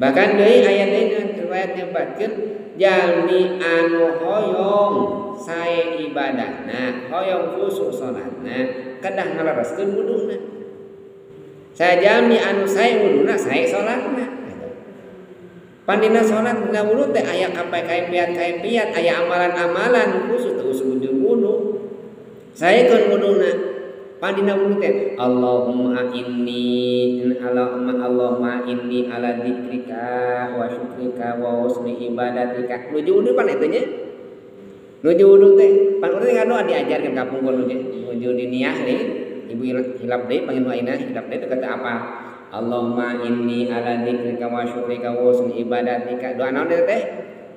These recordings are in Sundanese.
Bahkan deui aya deui riwayat nyebatkeun jalmi anu hoyong sae ibadahna, hoyong khusyuk salatna, kedah ngalereskeun wuduna. Sajalmi anu sae wuduna sae salatna. Pandina salat dina wudu teh aya kaifiat-kaifiat, aya amalan-amalan khusus teu usum wudu. Saekeun wuduna. Pandina wudu teh Allahumma inni Allahumma inni ala dzikrika wa syukrika wa husni ibadatika. Nuju wudu pan eta nya. Nuju wudu teh pan urang ngadoa diajarkeun ka pungkur nuju diniah deui. Ibu hilap deui pangin aina hilap deui teh kata apa? Allahumma inni ala dzikrika wa syukrika wa husni ibadatika. Doa naon teh teh?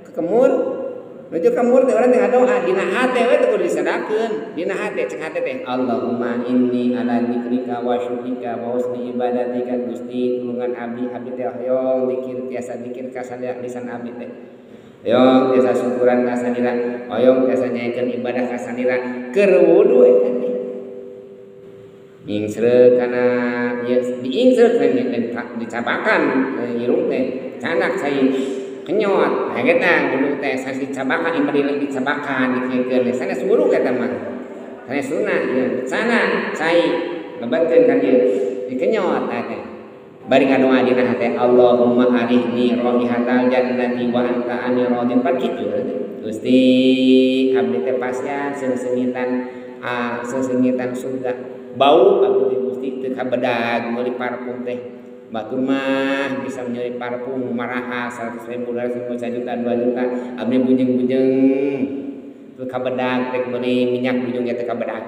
Kekemur. Nuju kemur teh urang teh ngadoa dina hate we teh kudu disadakeun. Dina hate cek hate teh Allahumma inni ala dzikrika wa syukrika wa husni ibadatika. Gusti tulungan abdi, abdi teh hoyong zikir tiasa zikir ka lisan abdi teh. Hoyong tiasa syukuran ka salira, hoyong tiasa nyaekeun ibadah ka salira. Keur wudu eta teh. Ingsreuk kana ieu diingsreuk dicabakan irung teh canak cai kenyot. Nah eta wudu teh sanes dicabakan ieu dicabakan dikeun sanes wudu eta mah. Sanes sunah ieu canak cai lebetkeun ka dieu dikenyot teh. Bari ngadoa dina hate Allahumma arihni raihatal jannati wa anta ani radin pan kitu. Gusti abdi teh pasian sesengitan sesengitan surga. Bau abdi Gusti teu kabedag meuli parfum teh. Batur mah bisa meuli parfum maraha 100 ribu, 200 ribu, 1 juta, 2 juta. Abdi bujeng-bujeng teu kabedag rek meuli minyak bujung ge teu kabedag.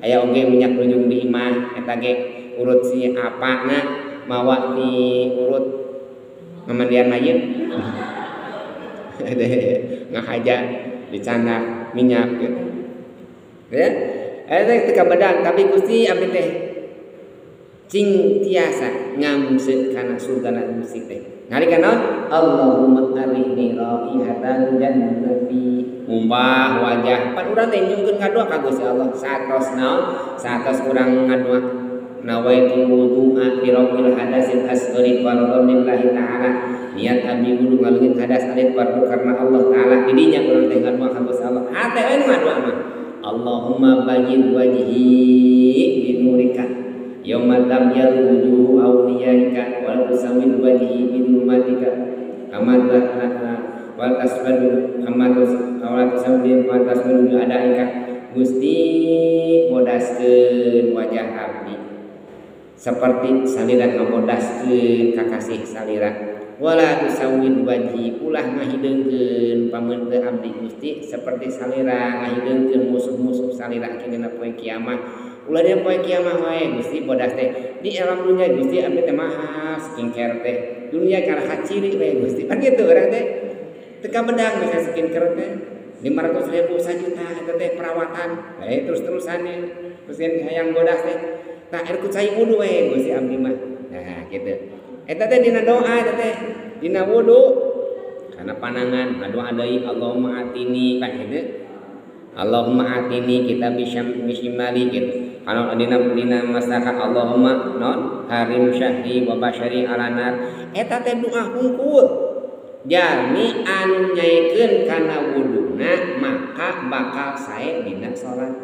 Aya oge minyak bujung di imah eta ge urut si apana mawa di urut ngamandian mayit. Ngahaja dicandak minyak gitu. Ya. Eta teu kabedag tapi Gusti abdi teh cing tiasa ngamseut kana surgana Gusti teh. Ngalika naon? Allahumma arihni raihatan jannati. Ngumbah wajah pan urang teh nyungkeun ngadoa ka Gusti Allah. Satos naon? Satos urang ngadoa nawaitu wudu'a li rabbil hadasil asghari fardhan lillahi ta'ala. Niat abdi wudu ngaleungit hadas alit fardu karena Allah ta'ala. Didinya urang teh ngadoa ka Gusti Allah. Hate we nu ngadoa mah. Allahumma bayyid wajhi binurika yauma tabyadu wujuhu awliyaika wa tusawwid wajhi bidulmatika kama wa tasbadu kama wa tusawwid wa tasbadu adaika. Gusti bodaskeun wajah abdi seperti salira ngabodaskeun kakasih salira. Wala tusawwid wajhi ulah ngahideungkeun pameuteu abdi Gusti seperti salira ngahideungkeun musuh-musuh salira kini poe kiamat. Ulah dina poe kiamat wae Gusti bodas teh di alam dunia Gusti abdi teh mahal skincare teh dunia kalah ciri wae Gusti pan kitu urang teh teu kabedang bisa skincare teh 500 ribu 1 juta eta teh perawatan terus-terusan terus hayang bodas teh tah er ku cai wudu wae Gusti abdi mah. Nah kitu eta teh dina doa eta teh dina wudu kana panangan ngadoa deui Allahumma atini pan kitu Allahumma atini kita bishimali gitu. Kalau dina dina masakan Allahumma non harim syahri wa basyari ala nar eta teh doa hungkul. Jalmi anu nyaekeun kana wuduna maka bakal sae dina salat.